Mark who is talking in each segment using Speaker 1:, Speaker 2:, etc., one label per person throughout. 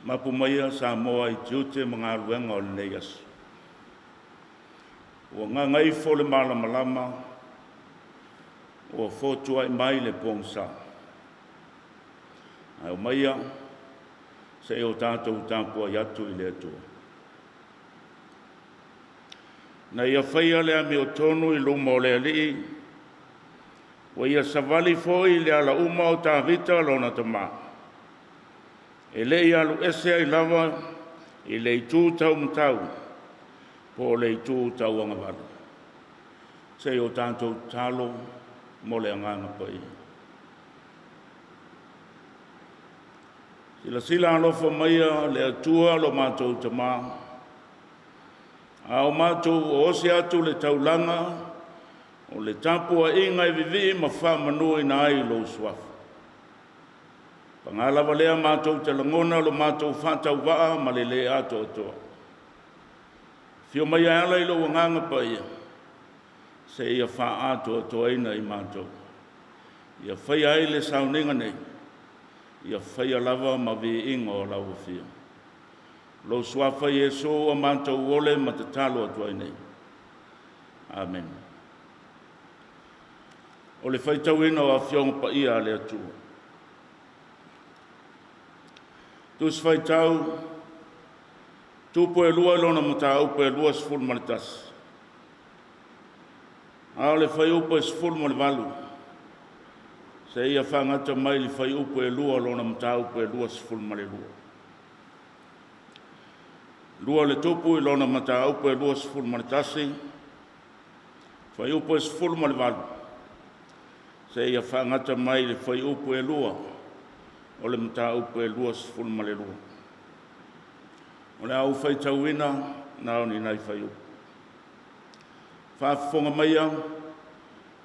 Speaker 1: Mapu maia Samoa i tiute ma galuega o lenei aso. Ua gagaifo le malamalama, ua fotuai mai le pogisa. Ae omaia se i o tatou tapuai atu i le Atua. Na ia faia le amiotonu i luma o le Alii, ua ia savali foi i le ala uma o Tavita lona tama. E le i alu ese ai lava i le itu taumatau po o le itu tauagavale. Se i o tatou tatalo mo le Agaga Paia. Silasila alofa maia le Atua lo matou Tama, a o matou o osi atu le taulaga o le tapuaiga e vivii ma faamanuina ai lou suafa. Paga lava lea matou te lagona lo matou faatauvaa ma le lē atoatoa. Afio mai e ala i lou Agaga Paia, seia faaatoatoaina i matou. Ia faia ai le sauniga nei, ia faia lava ma viiga o lau afio. Lou suafa Iesu ua matou ole ma tatalo atu ai nei. Amene. O le faitauina o Afioga Paia a le Atua. Tusi faitau, tupu e lua i lona mataupu e 21. A o le fuaiupu e 18, seia faagata mai le fuaiupu e 2 lona mataupu e 22. Lua le tupu i lona mataupu e 21, fuaiupu e 18, seia faagata mai le fuaiupu e 2 o le mataupu e 22. O le a ou faitauina na o ni nai fuaiupu. Faafofoga maia,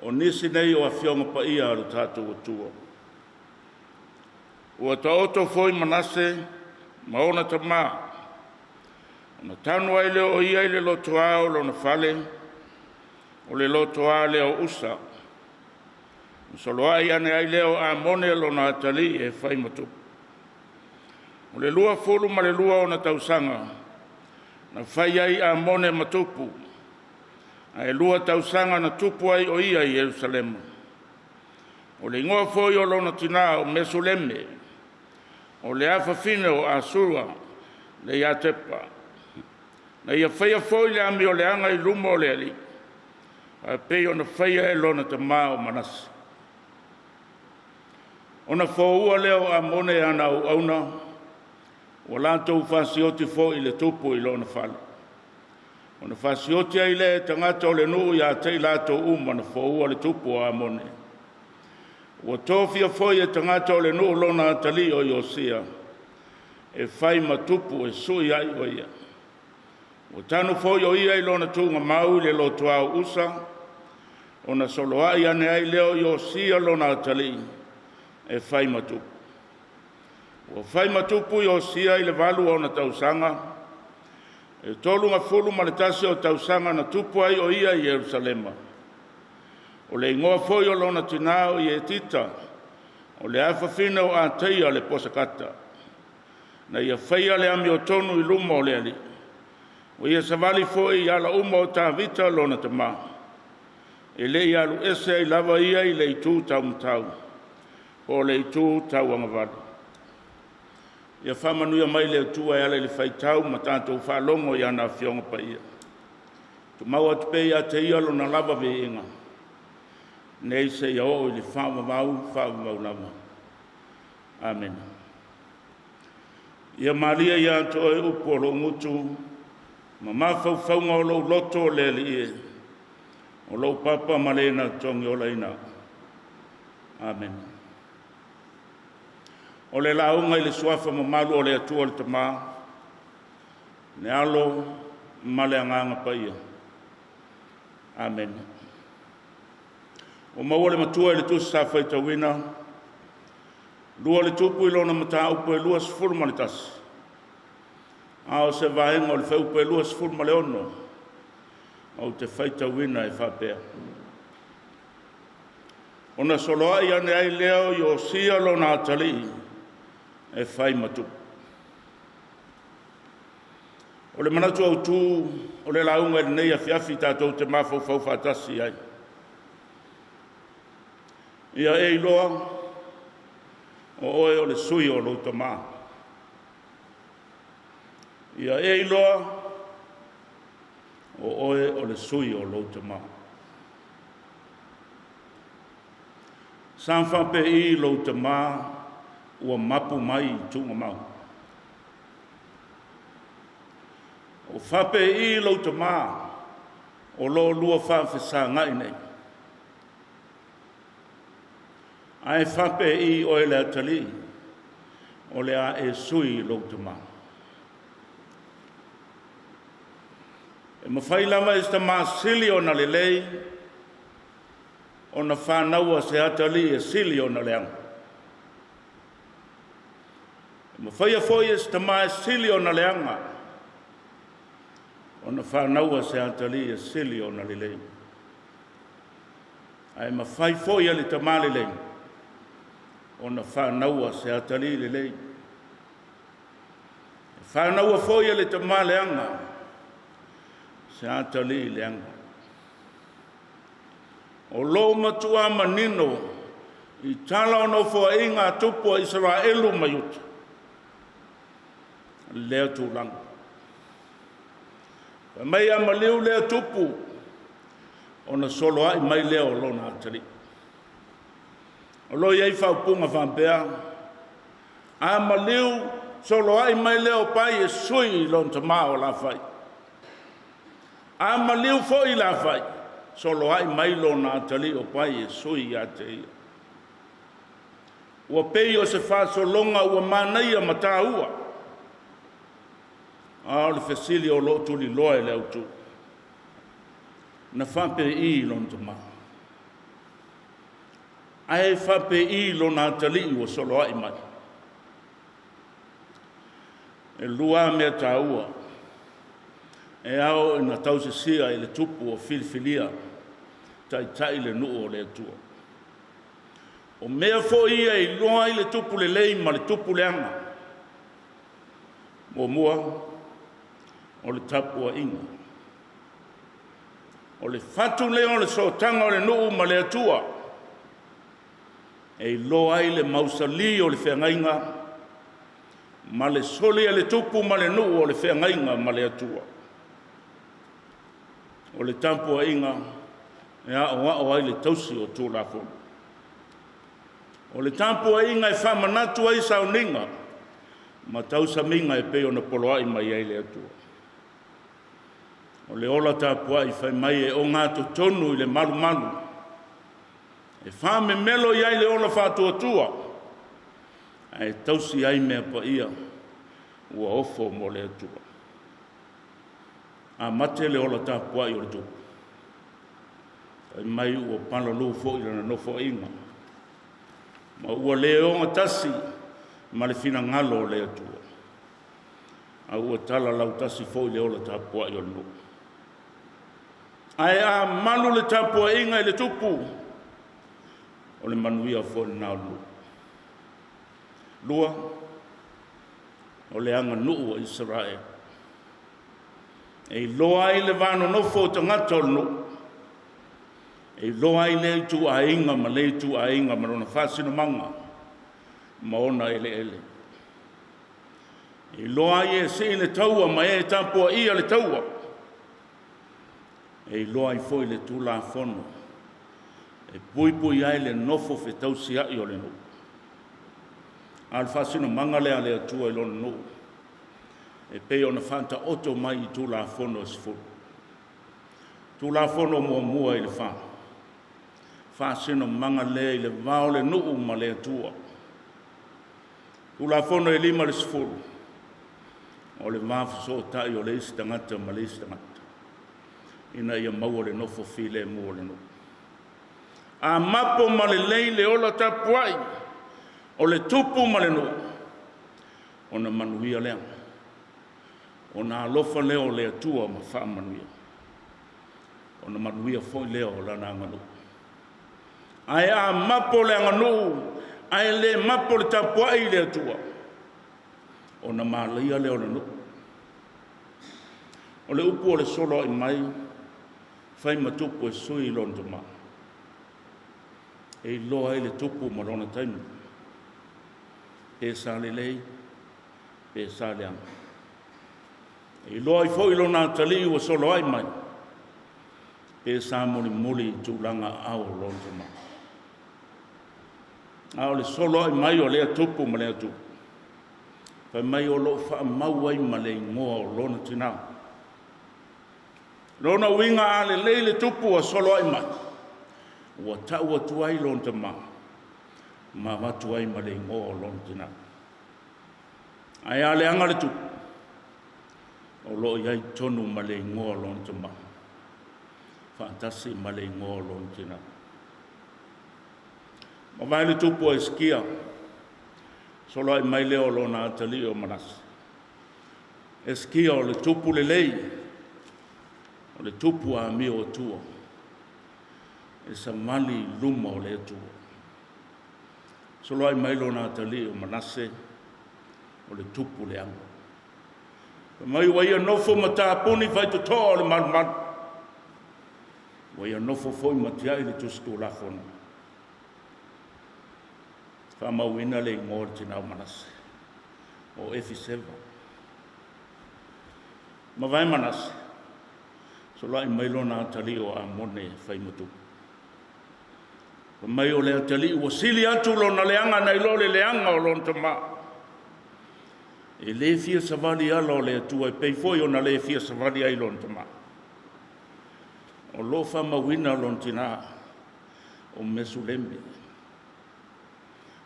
Speaker 1: o nisi nei o Afioga Paia a lo tatou Atua. Ua taoto foi Manase ma ona tamā, ona tanu ai lea o ia i le lotoa o lona fale, o le lotoa lea o Usa. Na soloai ane ai lea o Amone lona atalii e fai ma tupu. O le 22 ona tausaga na fai ai Amone ma tupu, ae 2 tausaga na tupu ai o ia i Ierusalema. O le igoa foi o lona tinā o Mesuleme, o le afafine o Asura le Iatepa. Na ia faia foi le amioleaga i luma o le Alii, e pei ona faia e lona tamā o Manase. Ona foua lea o Amone e ana auauna, ua latou fasioti foi i le tupu i lona fale. Ona fasioti ai lea e tagata o le nuu ia te i latou uma na foua le tupu o Amone. Ua tofia foi e tagata o le nuu lona atalii o Iosia, e fai ma tupu e sui ai o ia. Ua tanu foi o ia i lona tuugamau i le lotoa o Usa, ona soloai ane ai lea o Iosia lona atalii e fai ma tupu. Ua fai ma tupu Iosia i le 8 o ona tausaga, e 31 o tausaga na tupu ai o ia i Ierusalema. O le igoa foi o lona tinā o Ietita, o le afafine o Ateia le Posakata. Na ia faia le amiotonu i luma o le Alii. Ua ia savali foi i ala uma o Tavita lona tamā. E le i alu ese ai lava ia i le itu taumatau, po o le itu tauagavale. Ia faamanuia mai le Atua e ala i le faitau ma tatou faalogo i ana Afioga Paia. Tumau atu pea ia te ia lona lava viiga, nei seia oo i le faavavau, faavavau lava. Amene. Ia malie ia te oe upu o lou gutu, ma mafaufauga o lou loto le Alii e, o lou papa ma le na togiolaina. Amene. O le lauga i le suafa mamalu o le Atua le Tamā, le Alo ma le Agaga Paia. Amene. Ua maua le matua i le tusi sa faitauina, lua le tupu i lona mataupu e 21, a o se vaega o le fuaiupu e 26 ou te faitauina e faapea. Ona soloai ane ai lea o Iosia lona atalii e fai ma tupu. O le manatu autu o le lauga i lenei afiafi tatou te mafaufau faatasi ai. Ia e iloa o oe o le sui o lou tamā. Ia e iloa o oe o le sui o lou tamā. Sa faapei lou tamā ua mapu mai i tuugamau. O faapei lou tamā o lo lua faafesagai nei. Ae faapei oe le atalii o le a e sui i lou tamā. E mafai lava e se tamā sili ona lelei ona fanaua se atalii e sili ona leaga. E mafaia foi e se tamā e sili ona leaga ona fanaua se atalii e sili ona lelei. Ae mafai foi e le tamā lelei ona fanaua se atalii lelei. E fanaua foi e le tamā leaga se atalii leaga. O lo o matuā manino i tala o nofoaiga a tupu o Isaraelu ma Iuta lea tulaga. Fai mai a maliu lea tupu ona soloai mai lea o lona atalii. O lo o i ai faaupuga faapea, a maliu soloai mai lea o Pai e sui i lona tamā o Lafai. A maliu foi Lafai, soloai mai lona atalii o Pai e sui ia te ia. Ua pei o se faasologa ua manaia ma taua, a o le fesili o lo o tuliloa e le autu, na faapei lona tamā? Ae faapei lona atalii ua soloai mai? E lua mea taua e ao ina tausisia i le tupu o filifilia taitai le nuu o le Atua. O mea foi ia e iloa ai le tupu lelei ma le tupu leaga. Muamua, o le tapuaiga. O le fatu lea o le sootaga o le nuu ma le Atua e iloa ai le mausali o le feagaiga ma le soli a le tupu ma le nuu o le feagaiga ma le Atua. O le tapuaiga e aoao ai le tausi o Tulafono. O le tapuaiga e faamanatu ai sauniga ma tausamiga e pei ona poloai mai ai le Atua. O le ola tapuai fai mai e ogatotonu i le malumalu, e faamemelo i ai le ola faatuatua, ae tausi ai mea paia ua ofo mo le Atua. A mate le ola tapuai o le tupu, fai mai ua palalū foi lana nofoaiga, ma ua le ogatasi ma le finagalo o le Atua. A ua tala lautasi foi le ola tapuai o le nuu. Ae a malu le tapuaiga i le tupu, o le manuia foi lena o le nuu. Lua, o le aganuu a Isaraelu. E iloa ai le va nonofo o tagata o le nuu. E iloa ai lea ituaiga ma lea ituaiga ma lona faasinomaga ma ona eleele. E iloa ai e sii le taua ma e tapuaia le taua. E iloa ai foi le Tulafono e puipui ai le nofo fetausiai o le nuu. A o le faasinomaga lea a le Atua i lona nuu, e pei ona faataoto mai i Tulafono e 10. Tulafono muamua i le 4, faasinomaga lea i le va o le nuu ma le Atua. Tulafono e 5 i le 10, o le va fesootai o le isi tagata ma le isi tagata, ina ia maua le nofo filemu o le nuu. A mapo ma lelei le ola tapuai o le tupu ma le nuu, ona manuia lea, ona alofa lea o le Atua ma faamanuia, ona manuia foi lea o lana aganuu. Ae a mapo le aganuu ae le mapo le tapuai i le Atua, ona malaia lea o le nuu. O le upu o le soloai mai, fai ma tupu e sui i lona tama. E iloa ai le tupu ma lona taimi. Pe sa lelei, pe sa leaga. E iloa ai foi lona atalii ua soloai mai, pe sa mulimuli i tulaga aao o lona tama. A o le soloai mai o lea tupu ma lea tupu, fai mai o lo o faamau ai ma le igoa o lona tinā. Lona uiga a lelei le tupu ua soloai mai, ua tau atu ai lona tama ma avatu ai ma le igoa o lona tinā. Ae a leaga le tupu, o lo o i ai tonu ma le igoa o lona tama faatasi ma le igoa o lona tinā. Mavae le tupu o Esikia, soloai mai lea o lona atalii o Manase. Esikia o le tupu lelei, o le tupu amio atua, e savali i luma o le Atua. Soloai mai lona atalii o Manase, o le tupu leaga. Fai mai ua ia nofo ma tapuni faitotoa o le malumalu, ua ia nofo foi ma tiai le tusi tulafono. Faamauina le igoa o le tina o Manase, o Efiseva. Mavae Manase, soloai mai lona atalii o Amone e fai ma tupu. Fai mai o le atalii ua sili atu lona leaga nai lo le leaga o lona tama. E le fia savali ala o le Atua e pei foi ona le fia savali ai lona tama. O lo o faamauina lona tina o Mesulemi.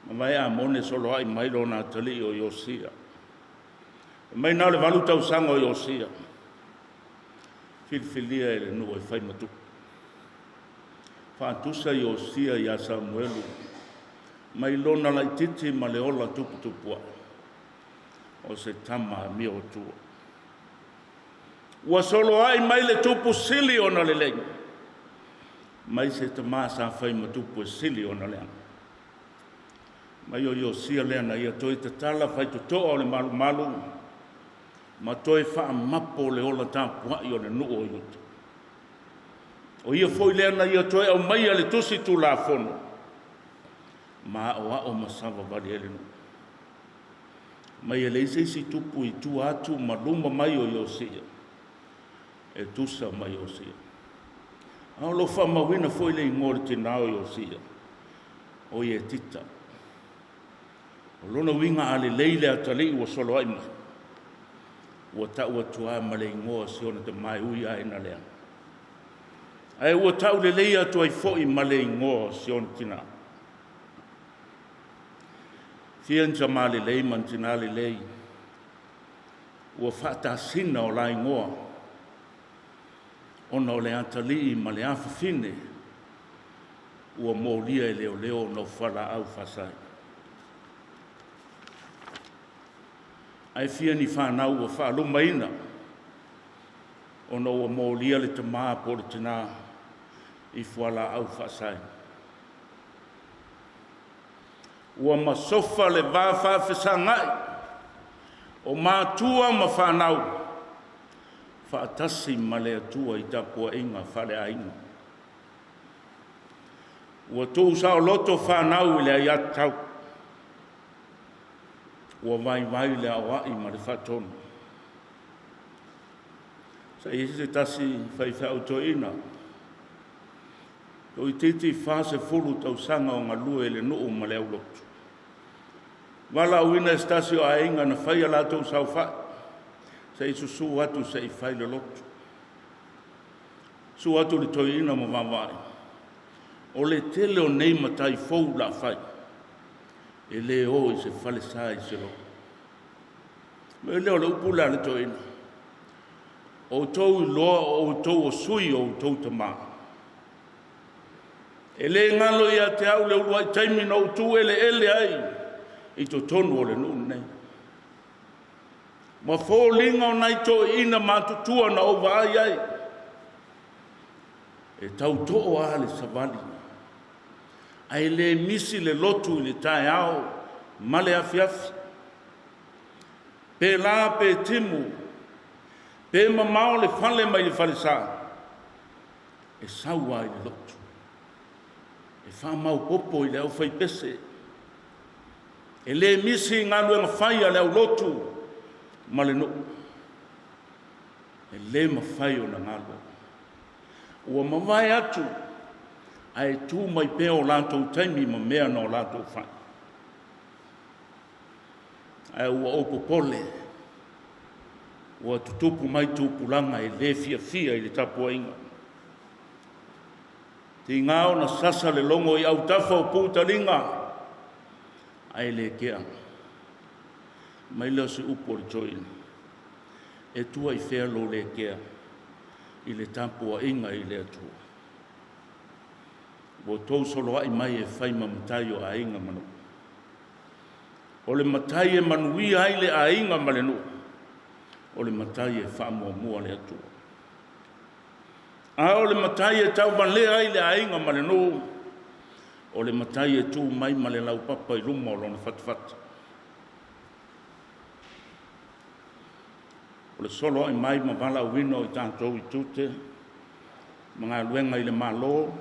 Speaker 1: Mavae Amone soloai mai lona atalii o Iosia. Fai mai na o le 8 tausaga o Iosia. Filifilia e le nuu e fai ma tupu. Faatusa Iosia iā Samuelu mai lona laititi ma le ola tuputupuae o se tama amio atua. Ua soloai mai le tupu sili ona lelei, mai se tama sa fai ma tupu e sili ona leaga. Mai o Iosia lea na ia toe tatala faitotoa o le malumalu ma toe faamapo le ola tapuai o le nuu o Iuta. O ia foi lea na ia toe aumaia le tusi tulafono ma aoao ma savavali ai le nuu. Mai e leai se isi tupu i tua atu ma luma mai o Iosia e tusa ma Iosia. A o lo o faamauina foi le igoa o le tina o Iosia, o Ietita. O lona uiga a lelei le atalii ua soloai mai, ua tau atu lava ma le igoa o si ona tama e ui lava ina leaga. Ae ua tau lelei atu ai foi ma le igoa o si ona tina. Fia ni tama lelei ma ni tina lelei ua faatasina o la igoa ona o le atalii ma le afafine ua molia e leoleo ona o fualaau faasaina. Ae fia ni fanau ua faalumaina ona ua molia le tama po o le tina i fualaau faasaina. Ua masofa le va faafesagai o matua ma fanau faatasi ma le Atua i tapuaiga faaleaiga. Ua tuu saoloto fanau i le aiatatau. Ua vaivai le aoai ma le faatonu. Sa i ai se tasi faifeau toeaina, toeitiiti 40 tausaga o galue i le nuu ma le aulotu. Valaauina e se tasi o aiga na fai a latou saofai, se i susu atu se i fai le lotu. Susu atu le toeaina ma vaavaai, o le tele o nei matai fou la fai, e le o i se falesa i se lotu. Mai lea o le upu lea a le toeaina, outou iloa o outou o sui o outou tama. E le galo ia te au le uluai taimi na ou tu eleele ai i totonu o le nuu lenei. Ma foliga o nai toeaiina matutua na ou vaai ai, e tautoo lava le savali, ae le misi le lotu i le taeao ma le afiafi. Pe la pe timu, Pe mamao le fale mai le falesa, e sau lava i le lotu, e faamaopoopo i le aufaipese, e le misi i galuega fai a le aulotu ma le nuu. E le mafai ona galo. Ua mavae atu ae tu mai pea o latou taimi ma mea na o latou fai. Ae ua ou popole, ua tutupu mai tupulaga e le fiafia i le tapuaiga. Tiga ona sasa le logo i autafa o pu taliga, ae le kea. Mai lea o se upu a le toeaina, e tua i fea lou le kea i le tapuaiga i le Atua. Ua outou soloai mai e fai ma matai o aiga ma nuu. O le matai e manuia ai le aiga ma le nuu, o le matai e faamuamua le Atua. A o le matai e tauvalea ai le aiga ma le nuu, o le matai e tu mai ma le laupapa i luma o lona fatafata. O le soloai mai ma valaauina o i tatou i tiute ma galuega i le Malo,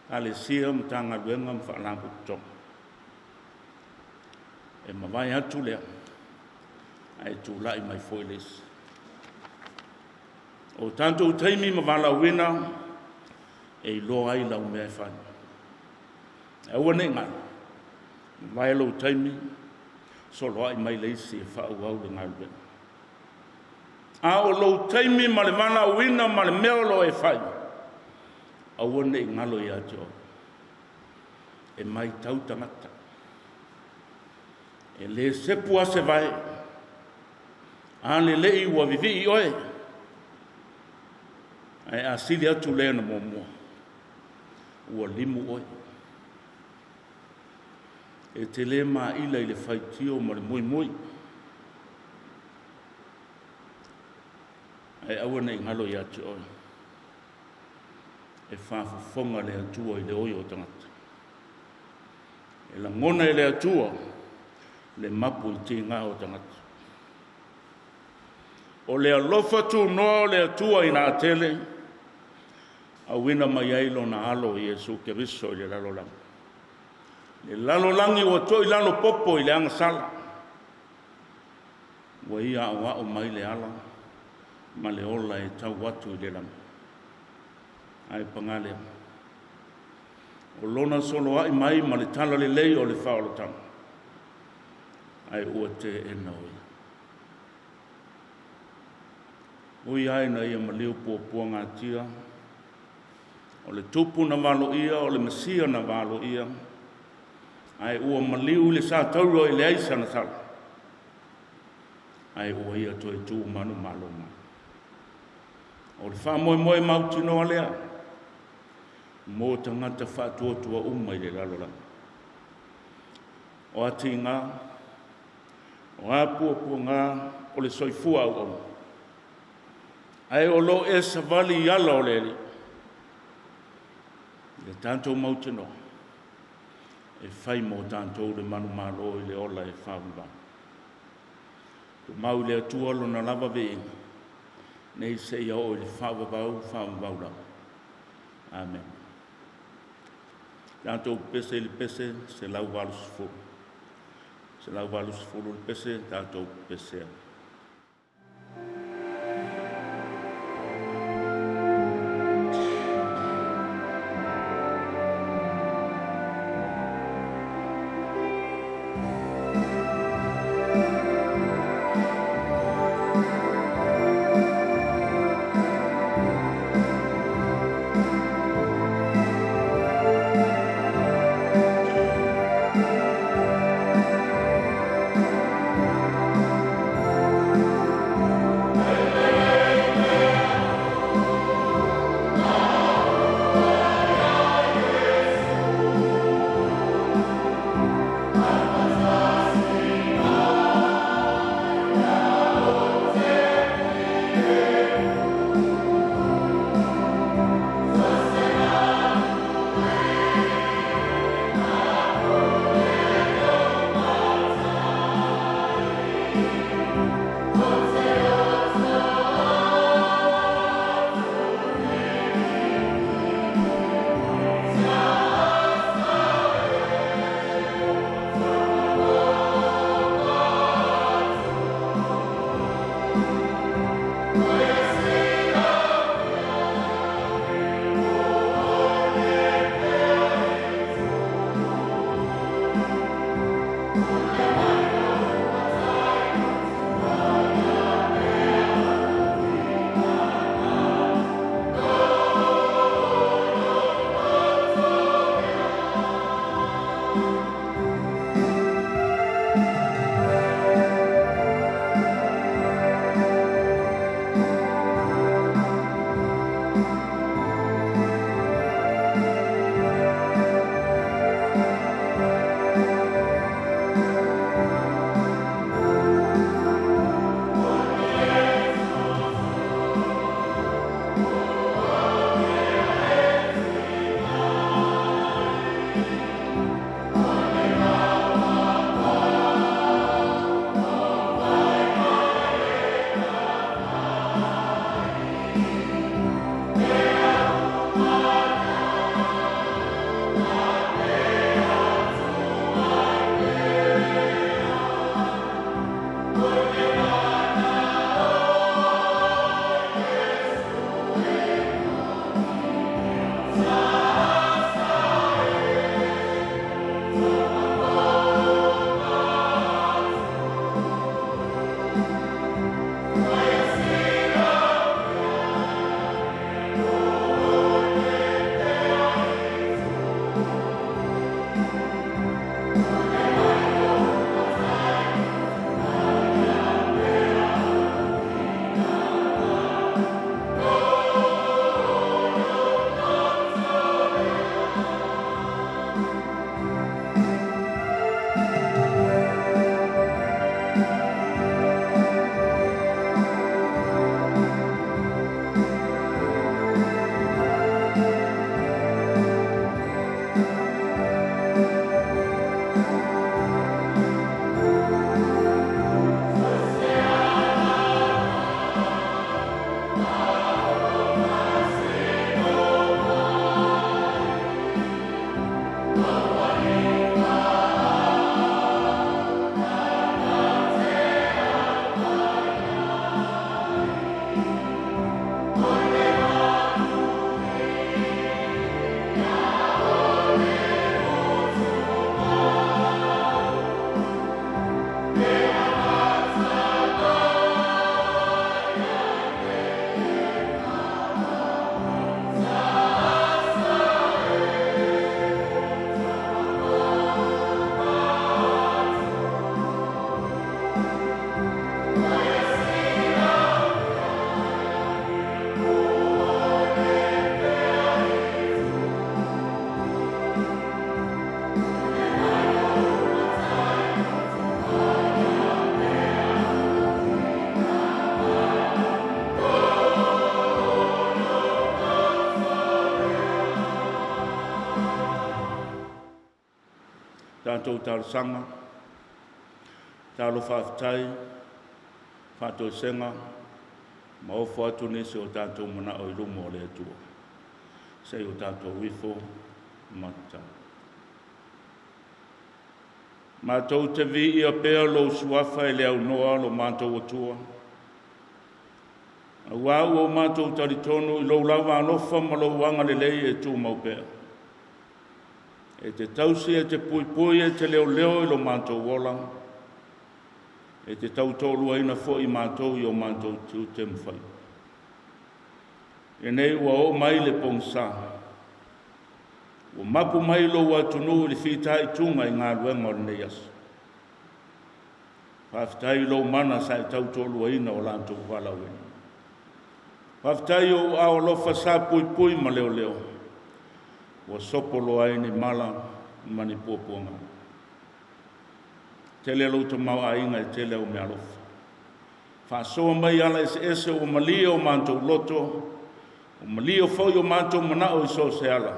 Speaker 1: Ekalesia, Matagaluega ma Faalapotopotoga. E mavae atu lea, ae tulai mai foi le isi. O tatou taimi ma valaauina, e iloa ai lau mea e fai. Aua ne i galo, mavae lou taimi, soloai mai le isi e faaauau le galuega. A o lou taimi ma le valaauina ma le mea o lo o e fai, aua ne i galo ia te oe. E matau tagata. E le sepu lava se vae. A lelei ua vivii oe, ae a sili atu le na muamua, ua limu oe. E te le maila i le faitio ma le muimui. Ae aua ne i galo ia te oe, e faafofoga le Atua i le oi o tagata. E lagona e le Atua le mapu i tiga o tagata. O le alofa tunoa o le Atua ina atele, auina mai ai lona alo Iesu Keriso i le lalolagi. Le lalolagi ua toilalo popo i le agasala, ua ia aoao mai le ala ma le ola e tau atu i le lagi. Ae paga lea, o lona soloai mai ma le talalelei o le faaolataga, ae ua teena o ia. Ui lava ina ia maliu puapuagatia, o le tupu na valoia, o le Mesia na valoia, ae ua maliu i le satauro e leai sana sala, ae ua ia toe tu manumalo mai. O le faamoemoe mautinoa lea mo tagata faatuatua uma i le lalolagi. O atiga, o a puapuaga o le soifua auauna, ae o lo o e savali i ala o le Alii, ia tatou mautinoa e fai mo tatou le manumalo i le ola e faavavau. Tumau i le Atua lona lava viiga, nei seia oo i le faavavau, faavavau lava. Amene. Tatou pese i le pese 180. 180 le pese, tatou pese ai. Tatou talosaga, talo faafetai, faatoesega ma ofo atu nisi o tatou manao i luma o le Atua. Se i o tatou ifo ma tatalo. Matou te viia pea lou suafa e le aunoa lo matou Atua, auā ua matou talitonu i lou lava alofa ma lou agalelei e tumau pea. E te tausi, e te puipui, e te leoleo i lo matou ola, e te tautoaluaina foi matou i o matou tiute ma faiva. Lenei ua oo mai le pogisa, ua mapu mai lou atunuu i le fitaituga i galuega o lenei aso. Faafetai i lou mana sa e tautoaluaina o latou valaauina. Faafetai i ou aao alofa sa puipui ma leoleo, ua sopo loa ai ni mala ma ni puapuaga. Tele lou tamaoaiga e tele au meaalofa. Faasoa mai ala eseese ua malie o matou loto, ua malie foi o matou manao i so o se ala,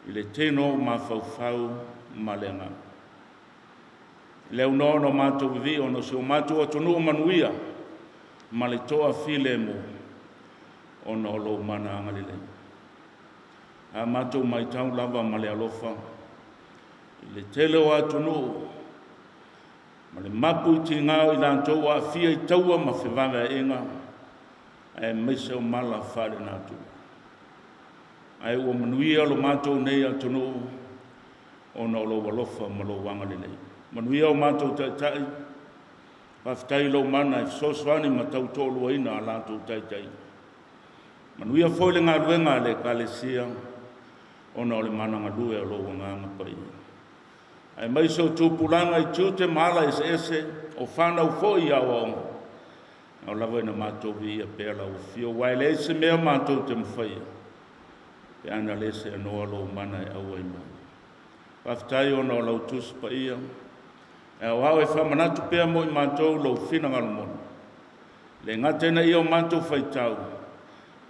Speaker 1: i le tino mafaufau ma le agaga. Le aunoa ona o matou vivii ona o si o matou atunuu manuia ma le toafilemu ona o lou mana agalelei. A matou matau lava ma le alofa i le tele o atunuu ma le mapu i tiga o i latou ua aafia i taua ma fevaveaiga, aemaise o mala faalenatura. Ae ua manuia lo matou nei atunuu ona o lou alofa ma lou agalelei. Manuia o matou taitai, faafetai i lou mana e fesoasoani ma tautoaluaina a latou taitaiga. Manuia foi le galuega a le Ekalesia ona o le mana galue o lou Agaga Paia. Aemaise o tupulaga i tiute ma ala eseese, o fanau foi i aoaoga, ao lava ina matou viia pea lau afio, aua e leai se mea matou te mafaia, pe ana le seanoa lou mana e auai mai. Faafetai ona o lau Tusi Paia, e aoao e faamanatu pea mo i matou lou finagalo moni. Le gata ina ia o matou faitau,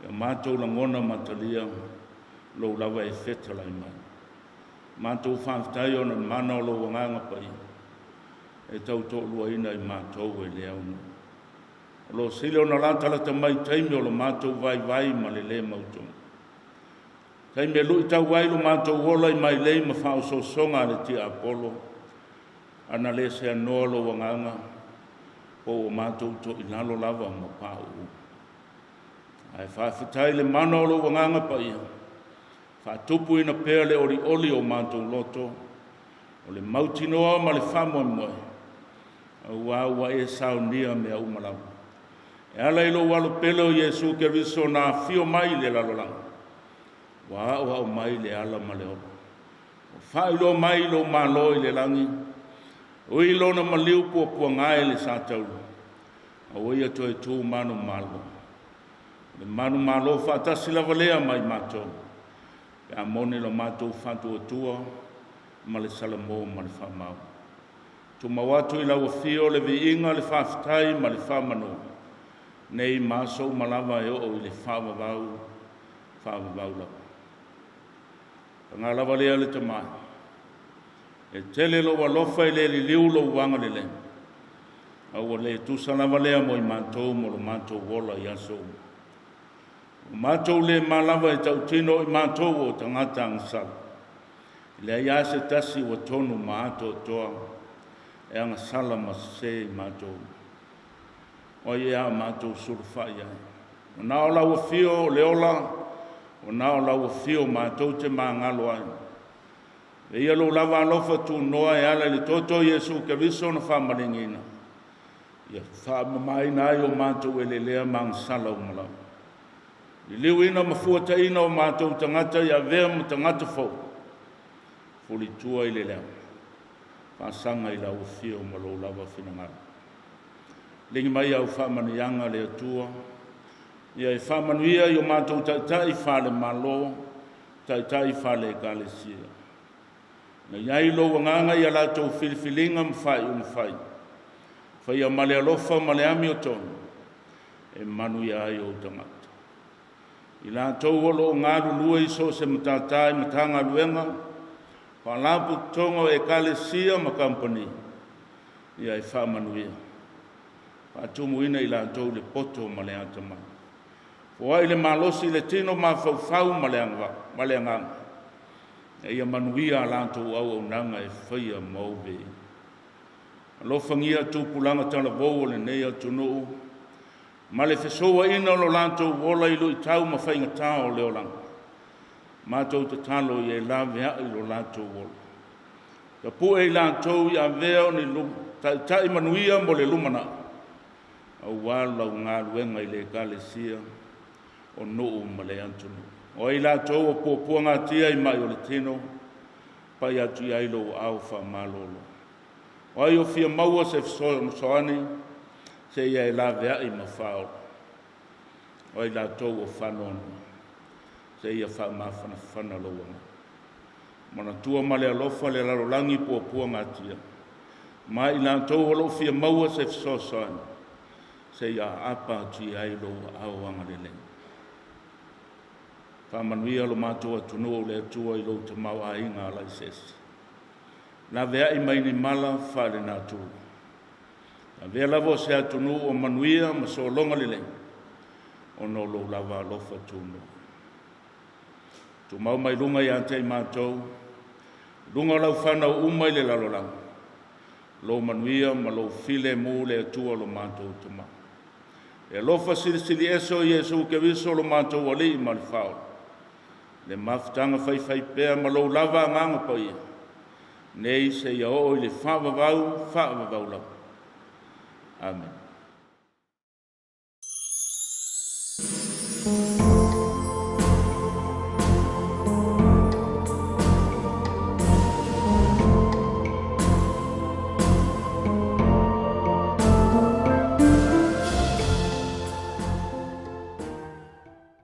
Speaker 1: ia matou lagona ma talia lou lava e fetalai mai. Matou faafetai ona o le mana o lou Agaga Paia e tautoaluaina i matou e le auna. O lo o sili ona latalata mai taimi o lo matou vaivai ma le lē mautonu. Taimi e lu'itau ai lo matou ola i mailei ma faaosoosoga a le tiapolo, ana le seanoa lou Agaga, po ua matou to'ilalo lava ma pauu. Ae faafetai i le mana o lou Agaga Paia, faatupuina pea le olioli o matou loto, o le mautinoa ma le faamoemoe, auā ua e saunia mea uma lava. E ala i lou alo pele o Iesu Keriso na afio mai i le lalolagi, ua aoao mai le ala ma le ola. Ua faailoa mai lou Malo i le lagi, ui lona maliu puapuaga e le sataula, aua ia toe tu manumalo. O le manumalo faatasi lava lea ma i matou, pe a moni lo matou faatuatua ma le salamo ma le faamau. Tumau atu i lau afio le viiga, le faafetai ma le faamanu, nei ma aso uma lava e oo i le faavavau, faavavau lava. Paga lava lea le Tama, e tele lou alofa e le liliu lou agalelei, a ua le tusa lava lea mo i matou mo lo matou ola i aso uma. Ua matou le ma lava e tautino i matou o tagata agasala. E leai lava se tasi ua tonu ma atoatoa e agasala ma sese i matou. O ai ea a matou sulufai ai? Ua na o lau afio o le ola, ua na o lau afio matou te magalo ai. E ia lou lava alofa tunoa e ala i le toto o Iesu Keriso na faamaligiina, ia faamamaina ai o matou elelea ma agasala uma lava. Liliuina ma fuataina o matou tagata i avea ma tagata fou, fulitua i le leaga, faasaga i lau afio ma lou lava finagalo. Ligi mai au faamanuiaga le Atua, ia e faamanuia i o matou taitai faale-Malo, taitai faale-Ekalesia. Na i ai lou agaga i a latou filifiliga ma faaiuga fai, faia ma le alofa ma le amiotonu, e manuia ai ou tagata. I latou o lo o galulue i so o se matata i Matagaluega, Faalapotopotoga o Ekalesia ma Kamupani, ia e faamanuia. Faatumuina i latou le poto ma le atamai. Foai le malosi i le tino mafaufau ma le ma le agaga. Ina ia manuia a latou auaunaga e faia ma ove. Alofagia tupulaga talavou o lenei atunuu ma le fesouaina o lo latou ola i luitau ma faigata o le olaga. Matou tatalo ia e laveai lo latou ola. Tapue i latou i avea o ni taitai manuia mo le lumanai, aua lau galuega i le Ekalesia o nuu ma le atunuu. O ai latou o puapuagatia i mai o le tino, pai atu i ai lou aao faamalolo. O ai o fia maua se fesoasoani, seia e laveai ma faaola. O ai latou o faanoanoa, seia faamafanafana lou agaga. Manatua ma le alofa le lalolagi puapuagatia, ma i latou o lo o fia maua se fesoasoani, seia aapa atu i ai lou aao agalelei. Faamanuia lo matou atunuu le Atua i lou tamaoaiga alaeseese. Laveai mai ni mala faalenatura. Avea lava o se atunuu o manuia ma sologa lelei, ona o lou lava alofa tunoa. Tumau mai luga ia te i matou, luga o lau fanau uma i le lalolagi, lou manuia ma lou filemu le Atua lo matou Tama. E alofa silisili ese o Iesu Keriso lo matou Alii ma le Faaola, le mafutaga faifaipea ma lou lava Agaga Paia, Nei seia oo i le faavavau, faavavau lava. Amene.